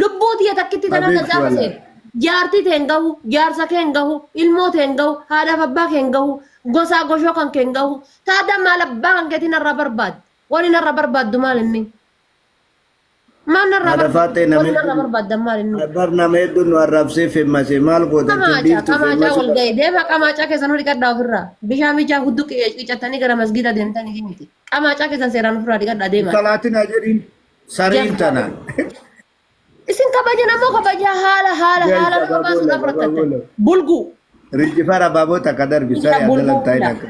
Lubbuu tiyya takkitti tanarra Habiibti gaafa wallahi. seenu. Jaartii tee hin gahu, jaarsa kee hin gahu, ilmoo tee hin gahu, haadhaaf abbaa kee hin gahu, gosaa goshoo kan kee hin gahu. Taada maal abbaa kan keetii narraa barbaaddu? Wani narraa barbaaddu maal inni? Maal narraa Haadha barbaaddu? faaxee nama Wani narraa hedduu barbaaddan maal inni? bar nama hedduu nu arrabsee femmase maal goota ittiin Qamaacaa, dhiiftu qamaacaa femmasu wal ga'e. Deema qamaacaa keessan horii dhiqadhaa ofirraa. Bishaan bichaa hudduu qicatanii gara masgiida deemtanii miti. Qamaacaa keessan seeraan ofirraa dhiqadhaa deemaa. Salaatina jedhiin sareen Jazbaa. tana. Isin kabajan ammoo kabajaa haala haala Guys, haala nama abaaboo baasuudhaaf lama, abaaboo rakkattan. lama. Bulguu. Rijifar abaaboo takka darbi Ija saree bulguu adalan taa'in hunda. akka.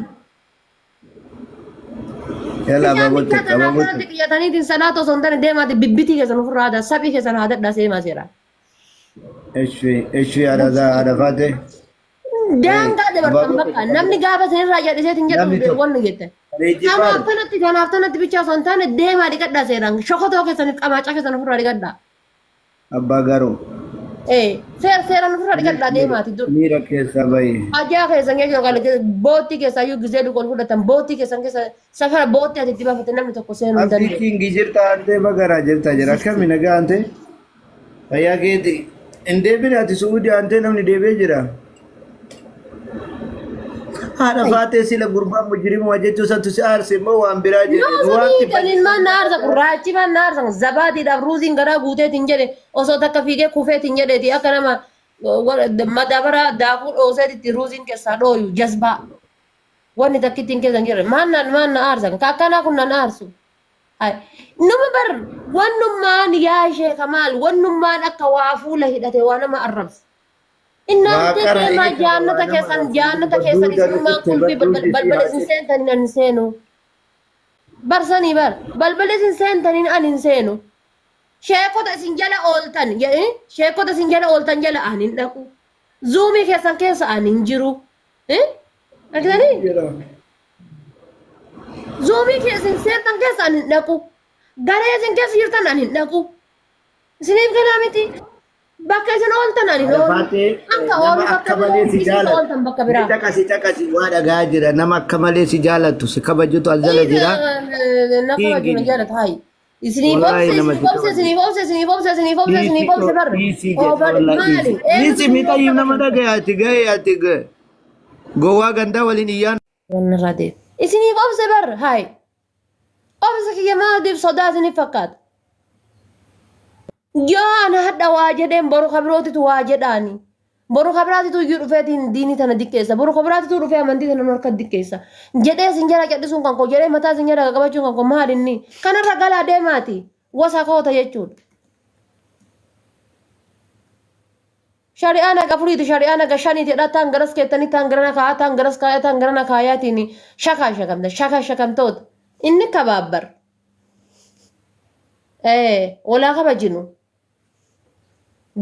Yalla Bishaan abaaboo bichaa takka tanaa abaaboo kanatti takka. qiyyataniitiin salaata osoo hin taane deemaati bibbitii keessan ofirraa aadaa saphii keessan haadadhaa seemaa seeraan. Eshi eshi haadha haadha faate. Daangaa dabartan Abaaboo bakka takka namni gaafa isinirraa jal'iseetiin Namni jedhu tokko. wannu jettan. Rijifar Kanaaf tanatti kanaaf tanatti bichaa osoo hin taane deemaa dhiqadhaa seeraan shokotoo keessaniif qamaacaa keessan ofirraa dhiqadhaa. abbaa garuu. Ee seera seeraan ofirraa dhiqadhaa deemaati dur. Miira keessaa bahi. Ajaa keessan keessa yookaan boottii keessaa iyyuu gizee dhugu ol fudhatan boottii keessan keessa safara boottii ati itti baafatte namni tokko seenuu hin Abdii danda'u. kingi jirta antee bagaraa jirta jira akkami nagaa antee fayyaa keeti hin deebine ati su'uudii antee namni deebi'ee jira. Haadha faatee sila gurbaan mujrimaa jechuu santu si aarse immoo waan biraa jedhe Yoo nu sanii waanti kaniin maan na aarsa gurraachi maan na aarsa zabaatiidhaaf ruuziin garaa guuteetiin jedhe osoo takka fiigee kufeetiin jedheeti akka nama madaabara daakuu dhooseetitti ruuziin keessaa dhooyu jazbaa. Wanni takkittiin keessa hin jirre maan na maan na aarsa ka akkanaa kun nan aarsu. Hai. Nama bar wannummaan yaa ishee kamaal wannummaan akka waa fuula hidhate waa nama arrabsu. Waa Innaantee qara deemaa eega waa jaannata nama keessan arrabsu jaannata badduu keessan danu isinummaan itti qulfii badduu balbal isii balbala haa isin seentaniin ani seenu. Barsanii bar balbala isin seentaniin ani hin seenu. Sheekota isin jala ooltan jedhee sheekota isin jala ooltan jala ani hin dhaqu. Zuumii keessan keessa ani hin jiru. Eh? Argitanii? Jira. Zuumii keessan seentan keessa ani hin dhaqu. Garee isin keessa jirtan ani hin dhaqu. Isiniif galaa miti. Bakka isin ooltan ani hin oolu. Arafaatee Akka nama oolu bakka akka biroo malee si isin jaalatu. ooltan bakka Mee biraa. caqasi caqasi waa dhagaa jira. Nama akka malee si jaalatu si kabajutu as jala jira. Na kabaju na Kiingi. jaalata hayi. Isiniif Wallaahi obse nama isiniif si obse kabaju. isiniif obse isiniif obse isiniif obse Dhiisi isiniif obse barre. dhiisi jedha Obar wallaahi maali? dhiisi. Eenyutu Dhiisi isiniif miixayyiif obsa nama kabaju? dhagaya ati gahee ati gahee. Gowwaa gandaa waliin iyyaan. Wanni irraa deema. Isiniif obse bar hayi. Obsa kiyya maaliif sodaa isiniif fakkaata? Yoo ana hadha waa jedheen boru kabirootitu waa jedhaani. Boru kabiraatitu iyyuu dhufeetiin diinii tana diqqeessa. Boru kabiraatitu dhufee amantii tana nu harka diqqeessa. Jedhee isin jala cadhisuun kan koo jedhee mataa isin jala qabachuun kan koo maal inni? Kanarra galaa deemaati. Wasa koota jechuudha. Shari'aan haga afuriiti, shari'aan haga shaniiti jedhaa taan garas keettanii taan garana kaa'aa taan garas kaa'aa taan garana kaayaatiin shakaa shakamta shakaa shakamtoota. Inni kabaabbar. Ee walaa kabajinu.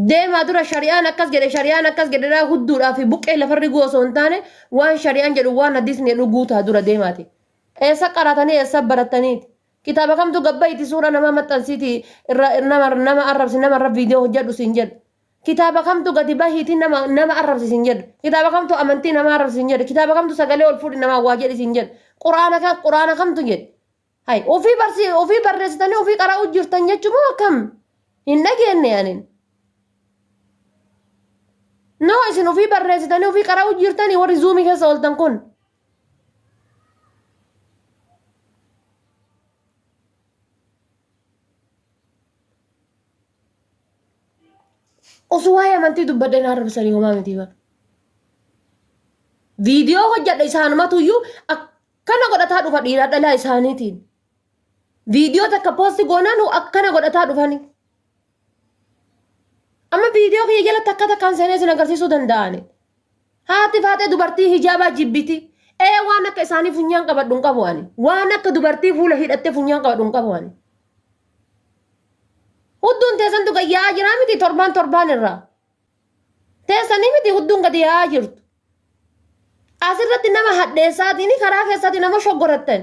Deemaa dura shari'aan akkas jedhe shari'aan akkas jedhe dhaa hudduudhaa fi buqqee lafarri guu osoo hin taane waan shari'aan jedhu waan hadiisni jedhu guutaa dura deemaati. Eessa qaratanii eessa barattaniiti? Kitaaba kamtu gabbayti suura namaa maxxansiiti irra nama nama arrabsi nama irra viidiyoo hojjedhu siin jedhu. Kitaaba kamtu gadi bahiiti nama nama arrabsi siin jedhu. Kitaaba kamtu amantii nama arrabsi siin jedhu. Kitaaba kamtu sagalee ol fuudhi namaa waa jedhi siin jedhu. Quraana kan quraana kamtu jedhu. Hay ofii barsi ofii barreessitanii ofii qara'uu jirtan jechuun moo akkam hin dhageenne anin. No isin ofii barreessitanii ofii qara'uu jirtanii warri zuumii keessa ooltan kun. Osoo waa'ee amantii dubbadhee na arrabsanii homaa miti bara. Viidiyoo hojjedha isaanumatu iyyuu akkana godhataa dhufa dhiiraa dhalaa isaaniitiin. Viidiyoo takka poosti goonaan akkana godhataa dhufani. Amma viidiyoo kiyya jalatti akka takkaan seenee isin agarsiisuu danda'ani. Haati faaxee dubartii hijaabaa jibbiti. Ee waan akka isaanii funyaan qabadhu hin qabu ani. Waan akka dubartii fuula hidhattee funyaan qabadhu hin qabu ani. Hudduun teessantu gad yaa'aa jiraa miti torbaan torbaan irraa. Teessanii miti hudduun gadi yaa'aa jirtu. Asirratti nama hadheessaatiin karaa keessaatiin nama shoggorattan.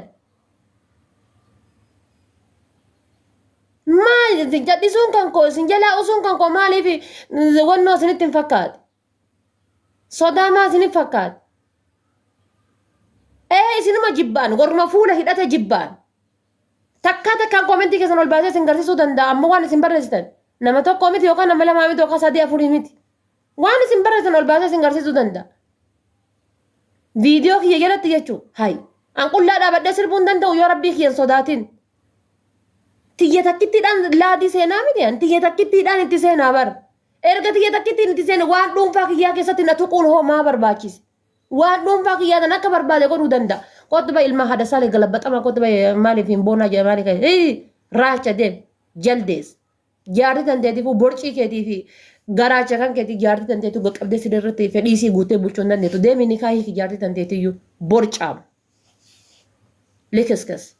Maal isin cadhisuun kan koo isin jalaa usuun kan koo maaliif wannoo isinitti hin fakkaate? Sodaa maa isinitti fakkaate? Ee isinuma jibbaan warruma fuula hidhate jibbaan. Takkaa takkaan koomentii keessan ol baasee isin garsiisuu danda'a amma waan isin barreessitan. Nama tokko miti yookaan nama lamaa miti yookaan sadii afurii miti. Waan isin barreessan ol baasee isin garsiisuu danda'a. Viidiyoo kiyya jalatti jechuun hay. An qullaa dhaabadhee sirbuu hin danda'u yoo rabbii kiyya hin sodaatin. Tiyya takkittiidhaan laadii seenaa miti an tiyya takkittiidhaan itti seenaa bara. Erga tiyya takkittiin itti seene waan dhuunfaa kiyyaa keessatti na tuquun hoo maa barbaachise? Waan dhuunfaa kiyyaa tan akka barbaade godhuu danda'a. Kottu ba'i ilma haadha saalee galabbaxama kottu ba'i maaliif hin boonaa jedha maaliif raacha deem jaldees. Jaartii tanteetiifuu borcii keetii fi garaacha kan keetii jaartii tanteetu qaqqabdee siree irratti fedhii isii guuttee bulchuu hin dandeettu. Deemi nikaa hiiki jaartii tanteetiyyuu borcaam. Likiskas.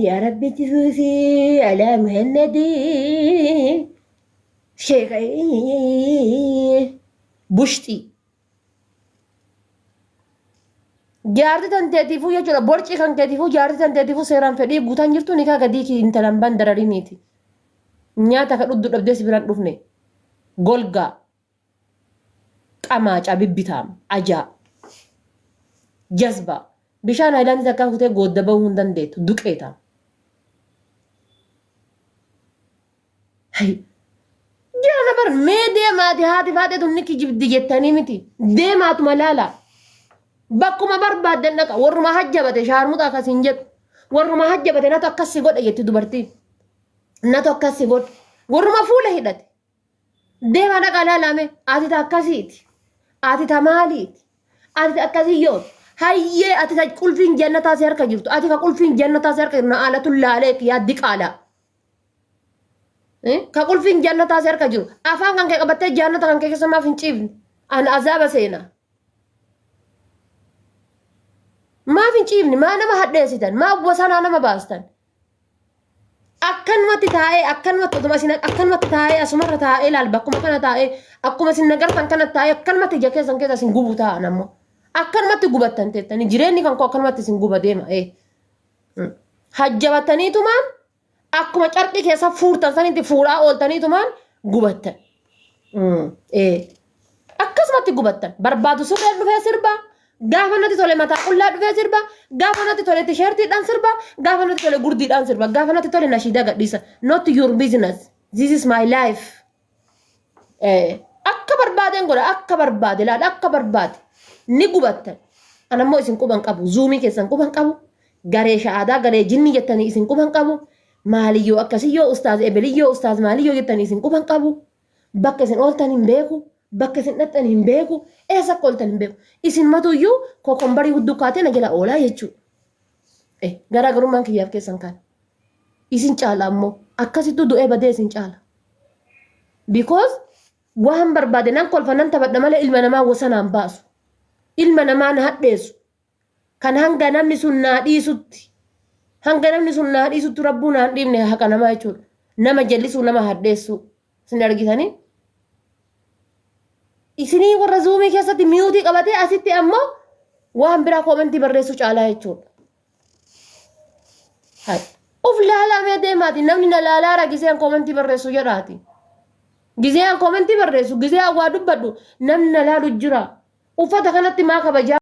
Yaa Rabbi itti fuufii alaa Muhammadii sheeka bushxii. Jaarti tanteetiifuu jechuudha borcii kan keetiifuu jaarti tanteetiifuu seeraan fedhii guutaan jirtu nikaa gadii kii intalan ban darariniiti. Nyaata ka dhugdu dhabdee si biraan dhufne. Golgaa. Qamaacaa bibbitaam. Ajaa. Jazbaa. Bishaan haayilaandii takkaa kutee goodda bahuu hin dandeettu. Duqeeta. Hay. Jaana bar mee deemaati haati faaxee tun ni kijibdi jettanii miti. Deemaatuma laala. Bakkuma barbaaddan dhaqa. Warruma hajjabate shaarmuxa akkas hin jedhu. Warruma hajjabate natu akkas si godha jetti dubartiin. Natu akkas si godha. Warruma fuula hidhate. Deemaa dhaqaa laalaa mee. Ati ta akkasiiti. Ati ta maaliiti? Ati ta akkasii yoo. Hayyee ati ta qulfiin jannataa si harka jirtu. Ati ka qulfiin jannataa si harka jirtu na alatu laalee yaa diqaalaa. Ka qulfiin jannataa si harka jiru. Afaan kan kee qabattee jannata kan kee keessa maaf hin ciifne? An azaaba seena. Maaf hin ciifne? Maa nama hadheessitan? Maa wasanaa nama baastan? Akkanumatti taa'ee akkanumatti otuma isin akkanumatti taa'ee asumarra taa'ee laal bakkuma kana taa'ee akkuma isin nagartan kana taa'ee akkanumatti ija keessan keessa isin gubu taa'an ammoo. Akkanumatti gubattan teettanii jireenyi kan koo akkanumatti isin guba deema. Hajjabataniitumaan akkuma carqii keessa fuurtan sanitti fuudhaa ooltaniitumaan gubattan. Akkasumatti gubattan. Barbaadu surreen dhufee sirba. Gaafa natti tole mataa qullaa dhufee sirba. Gaafa natti tole tisheertiidhaan sirba. Gaafa natti tole gurdiidhaan sirba. Gaafa natti tole nashiidaa gadhiisa. Not your business. This is my life. Akka barbaadeen godha. Akka barbaade laala akka barbaade. Ni gubattan. An ammoo isin quban qabu. Zuumii keessan quban qabu. Garee sha'aadaa garee jinni jettanii isin quban qabu. Maaliyyoo akkasiyyoo ustaaz ebeliyyoo ustaaz maaliyyoo jettanii isin quban qabu. Bakka isin ooltan hin beeku. Bakka isin dhaqxan hin beeku. Eessa akka ooltan hin beeku. Isin matuyyuu kokombarii hudduu kaatee na jala oolaa jechuudha. Garaagarummaan kiyyaaf keessan kana. Isin caala ammoo akkasittuu du'ee badee isin caala. Because waan barbaade nan kolfa nan taphadha malee ilma namaa wasanaan baasu. Ilma namaa na hadheessu. Kan hanga namni sun naa dhiisutti hanga namni sun naa dhiisutti rabbuu naan dhiifne haqa namaa jechuudha. Nama jallisuu nama hadheessuu. Isin argitanii? Isinii warra zuumii keessatti miyuutii qabatee asitti ammoo waan biraa koomentii barreessuu caalaa jechuudha. Hai. Uf laalaa mee deemaati namni na laalaara giseen koomentii barreessu jedhaati. Giseen koomentii barreessu gisee waa dubbadhu namni na laalu jira. Uffata kanatti maa kabajaa?